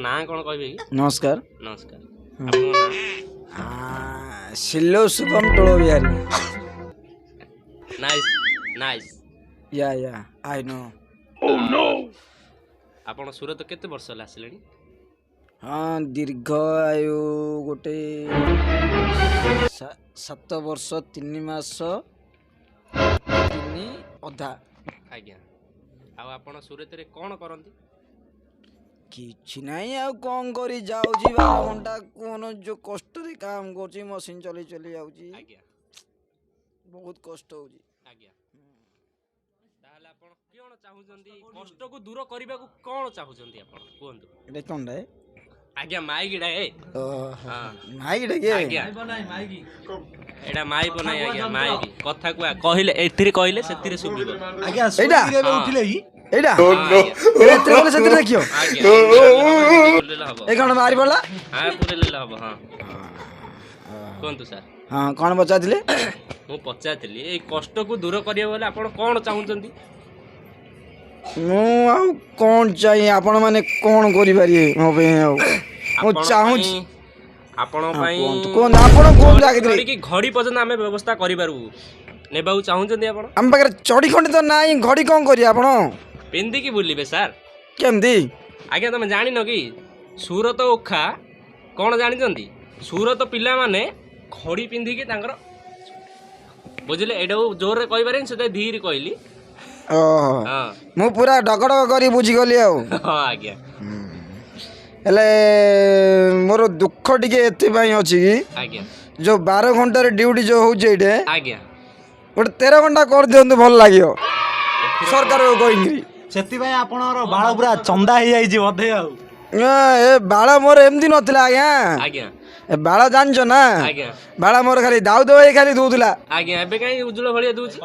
ନାଁ କ'ଣ କହିବେ କି? ନମସ୍କାର। ନମସ୍କାର, ଆପଣଙ୍କ ନାଁ? ସିଲୋ Shubham ଟୋଳ Bihari. Nice, nice. Yeah, I know. ଆପଣ ସୁରତ କେତେ ବର୍ଷ ହେଲା ଆସିଲେଣି? ହଁ, ଦୀର୍ଘ ଆୟୁ ଗୋଟେ 7 ବର୍ଷ 3 ମାସ 3 ଅଧା। ଆଜ୍ଞା, ଆଉ ଆପଣ ସୁରତରେ କ'ଣ କରନ୍ତି? କିଛି ନାହିଁ, ଆଉ କ'ଣ କରି ଯାଉଛି 12 ଘଣ୍ଟା। କ'ଣ ଯୋଉ କଷ୍ଟରେ କାମ କରୁଛି, ମସିନ୍ ଚଲେଇ ଚଲେଇ ଯାଉଛି। ବହୁତ କଷ୍ଟ ହଉଛି। ଆଜ୍ଞା, ତାହେଲେ ଆପଣ କ'ଣ ଚାହୁଁଛନ୍ତି? କଷ୍ଟକୁ ଦୂର କରିବାକୁ କ'ଣ ଚାହୁଁଛନ୍ତି ଆପଣ କୁହନ୍ତୁ। ଏଇଟା କ'ଣଟା? ଆଜ୍ଞା, ମାଇକିଟା ଏ। ହଁ। ମାଇକିଟା କି? ଆଜ୍ଞା, ଏଇଟା ମାଇପ ନାହିଁ ଆଜ୍ଞା, ମାଇକି। କଥା କୁହା କହିଲେ, ଏଥିରେ କହିଲେ ସେଥିରେ ଶୁଭିବ। ଆଜ୍ଞା। ଏଇଟା? ଶୋଇକିରି ଏବେ ଉଠିଲେ କି? ଏଇଟା? ହଁ, ଆଜ୍ଞା। ଏଇଟା ଏଥିରେ ଗଲେ ସେଥିରେ ଦେଖିବ? ଆଜ୍ଞା, ପୁରେଇଲେ ହବ। ଏ କ'ଣ ବାହାରି ପଡ଼ିଲା? ହଁ, ପୁରେଇଲେ ହବ। ହଁ, କୁହନ୍ତୁ ସାର୍। ହଁ, କ'ଣ ପଚାରିଥିଲେ? ମୁଁ ପଚାରିଥିଲି, ଏଇ କଷ୍ଟକୁ ଦୂର କରିବାକୁ ହେଲେ ଆପଣ କ'ଣ ଚାହୁଁଛନ୍ତି? ମୁଁ ଆଉ କ'ଣ ଚାହିଁ, ଆପଣମାନେ କ'ଣ କରିପାରିବେ ମୋ ପାଇଁ? ଆଉ ମୁଁ ଆପଣ ଚାହୁଁଛି ଆପଣଙ୍କ ହଁ, ପାଇଁ କୁହନ୍ତୁ, କୁହନ୍ତୁ, ଆପଣ କୁହନ୍ତୁ ଆଗେତିରେ। ଧରିକି ଘଡ଼ି ପର୍ଯ୍ୟନ୍ତ ଆମେ ବ୍ୟବସ୍ଥା କରିପାରିବୁ। ନେବାକୁ ଚାହୁଁଛନ୍ତି ଆପଣ? ଆମ ପାଖରେ ଚଡ଼ି ଖଣ୍ଡେ ତ ନାହିଁ, ଘଡ଼ି କ'ଣ କରିବେ ଆପଣ? ପିନ୍ଧିକି ବୁଲିବେ ସାର୍। କେମିତି? ଆଜ୍ଞା, ତମେ ଜାଣିନ କି ସୁରତ ଓଖା କ'ଣ ଜାଣିଛନ୍ତି? ସୁରତ ପିଲାମାନେ ଘଡ଼ି ପିନ୍ଧିକି ତାଙ୍କର, ବୁଝିଲେ? ଏଇଟାକୁ ଜୋରରେ କହିପାରିବେନି, ସେଥିପାଇଁ ଧୀରେ କହିଲି। ଓହୋ। ହଁ। ମୁଁ ପୁରା ଡକ ଡକ କରି ବୁଝିଗଲି ଆଉ। ହଁ ଆଜ୍ଞା। ହେଲେ ମୋର ଦୁଃଖ ଟିକେ ଏଥିପାଇଁ ଅଛି କି ଯୋଉ 12 ଘଣ୍ଟାରେ ଡ୍ୟୁଟି ଯୋଉ ହଉଛି ଏଇଠି, ଗୋଟେ 13 ଘଣ୍ଟା କରିଦିଅନ୍ତୁ, ଭଲ ଲାଗିବ ସରକାରକୁ କହିକିରି। ସେଥିପାଇଁ ଆପଣଙ୍କର ବାଳ ପୁରା ଚନ୍ଦା ହେଇଯାଇଛି ବୋଧେ ଆଉ। ଏ ବାଳ ମୋର ଏମିତି ନଥିଲା ଆଜ୍ଞା। ଏ ବାଳ ଜାଣିଛ ନା? ଆଜ୍ଞା। ବାଳ ମୋର ଖାଲି ଦାଉ ଦାଉ ହେଇ ଖାଲି ଦଉଥିଲା। ଆଜ୍ଞା, ଏବେ କାହିଁ ଉଜ୍ଜଳ ଭଳିଆ ଦଉଛି?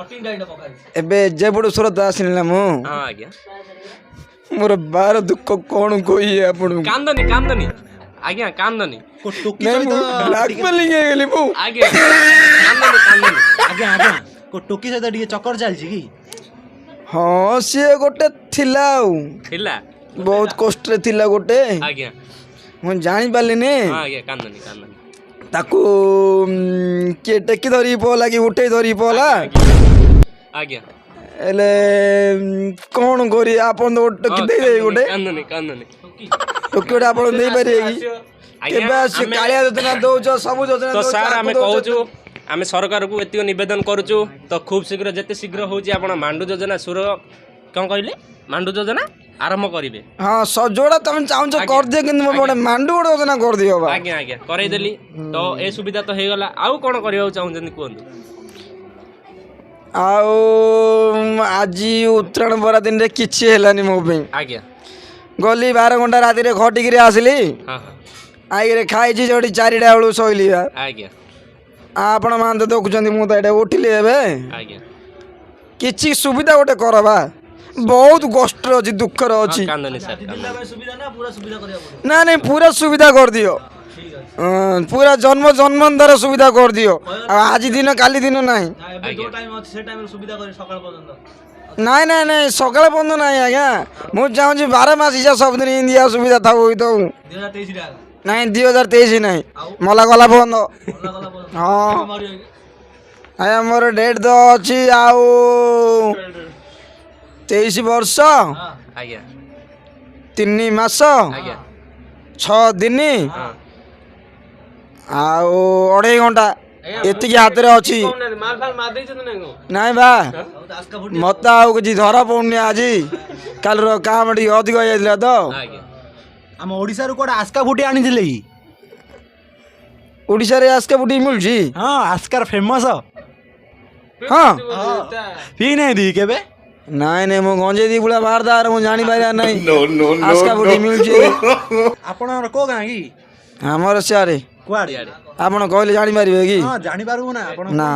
ଏବେ ଯେପଟୁ ସୁରତ ଆସିଲି ନା ମୁଁ, ହଁ ଆଜ୍ଞା ମୋର ବାର ଦୁଃଖ କ'ଣ କହିବି ଆପଣଙ୍କୁ। କାନ୍ଦନି, କାନ୍ଦନି ଆଜ୍ଞା, କାନ୍ଦନି। ଟୋକି ନାଇଁ, ସହିତ ମୁଁ ବ୍ଲାକମେଲିଂ ହେଇଗଲି ମୁଁ। ଆଜ୍ଞା, କାନ୍ଦନି, କାନ୍ଦନି। ଆଜ୍ଞା, ଟୋକି ସହିତ ଟିକେ ଚକର ଚାଲିଛି କି? ହଁ, ସିଏ ଗୋଟେ ଥିଲା ଆଉ। ଥିଲା? ବହୁତ କଷ୍ଟରେ ଥିଲା ଗୋଟେ। ମୁଁ ଜାଣିପାରିଲିନି। ହଁ ଆଜ୍ଞା, କାନ୍ଦନି, କାନ୍ଦନି। ତାକୁ କିଏ ଟେକି ଧରିକି ପହଲା କି ଉଠେଇ ଧରିକି ପହଲା। ଆଜ୍ଞା। ହେଲେ କ'ଣ କରିବି? ଆପଣ ତ ଗୋଟେ ଟୋକି ଦେଇଦେବେ ଗୋଟେ। କାନ୍ଦନି, କାନ୍ଦନି। ଟୋକି ଗୋଟେ ଆପଣ ଦେଇପାରିବେ କି? ଆଜ୍ଞା, କେବେ ଆସିବ? କାଳିଆ ଯୋଜନା ଦଉଛ, ସବୁ ଯୋଜନା ତ ଦଉଛ, ସାର୍, ଆକୁ ଆମେ ଦଉଛ। କହୁଛୁ, ଆମେ ସରକାରକୁ ଏତିକି ନିବେଦନ କରୁଛୁ ତ ଖୁବ୍ ଶୀଘ୍ର, ଯେତେ ଶୀଘ୍ର ହେଉଛି, ଆପଣ ମାଣ୍ଡୁ ଯୋଜନା ସୁର କ'ଣ କହିଲେ, ମାଣ୍ଡୁ ଯୋଜନା ଆରମ୍ଭ କରିବେ। ହଁ, ଯୋଉଟା ତମେ ଚାହୁଁଛ କରିଦିଅ, କିନ୍ତୁ ମୋ ଗୋଟେ ମାଣ୍ଡୁ ଗୋଟେ ଯୋଜନା କରିଦିଅ ବା। ଆଜ୍ଞା, କରେଇଦେଲି ତ। ଏ ସୁବିଧା ତ ହେଇଗଲା, ଆଉ କ'ଣ କରିବାକୁ ଚାହୁଁଛନ୍ତି କୁହନ୍ତୁ। ଆଉ ଆଜି ଉତ୍ତରାୟଣ ବରା ଦିନରେ କିଛି ହେଲାନି ମୋ ପାଇଁ। ଗଲି 12 ଘଣ୍ଟା ରାତିରେ ଖଟିକିରି ଆସିଲି। ହଁ ହଁ ଆଇକିରି ଖାଇଛି, ଯୋଉଠି 4ଟା ବେଳକୁ ଶୋଇଲି ବା। ଆପଣ ମାନେ ତ ଦେଖୁଛନ୍ତି, ମୁଁ ତ ଏଇଟା ଉଠିଲି ଏବେ। କିଛି ସୁବିଧା ଗୋଟେ କର ବା, ବହୁତ କଷ୍ଟରେ ଅଛି, ଦୁଃଖରେ ଅଛି। କାନ୍ଦନି ସାର୍, କାନ୍ଦନି। ନା ନାଇଁ, ପୁରା ସୁବିଧା କରିଦିଅ। ହଁ, ପୁରା ଜନ୍ମ ଜନ୍ମାନ୍ତର ସୁବିଧା କରିଦିଅ, ଆଉ ଆଜି ଦିନ କାଲି ଦିନ ନାହିଁ। ନାଇଁ ନାଇଁ ନାଇଁ, ସକାଳ ପର୍ଯ୍ୟନ୍ତ ନାହିଁ ଆଜ୍ଞା। ମୁଁ ଚାହୁଁଛି 12 ମାସ ଯା ସବୁଦିନ ଇନ୍ଦିଆ ସୁବିଧା ଥାଉ ହେଇଥାଉ। ନାଇଁ, 2023 ନାହିଁ, ମଲା ଗଲା ପର୍ଯ୍ୟନ୍ତ। ହଁ ଆଜ୍ଞା, ମୋର ଡେଟ୍ ତ ଅଛି ଆଉ 23 ବର୍ଷ 3 ମାସ 6 ଦିନ ଆଉ 2.5 ଘଣ୍ଟା, ଏତିକି ହାତରେ ଅଛି। ନାଇଁ ବା, ମତେ ଆଉ କିଛି ଧରା ପଡୁନି ଆଜି, କାଲିର କାମ ଟିକେ ଅଧିକ ହେଇଯାଇଥିଲା ତ। ଆମ ଓଡ଼ିଶାରୁ କୁଆଡ଼େ ଆସ୍କା ଫୁଟି ଆଣିଥିଲେ କି? ଓଡ଼ିଶାରେ ଆସ୍କା ବୁଟି ମିଳୁଛି? ହଁ, ଆସ୍କାର ଫେମସ। ହଁ? ପିଇ ନାହାନ୍ତି କେବେ? ନାଇଁ ନାଇଁ, ମୁଁ ଗଞ୍ଜେଇ ଦି ପୁଳା ବାହାର, ମୁଁ ଜାଣିପାରିବା ନାହିଁ ଆସ୍କା ବୁଟି ମିଳୁଛି। ଆପଣଙ୍କର କୋଉ ଗାଁ କି? ଆମର ସିଆଡ଼େ। କୁଆଡ଼େ? ଆପଣ କହିଲେ ଜାଣିପାରିବେ କି? ହଁ, ଜାଣିପାରିବୁ ନା ଆପଣ। ନା।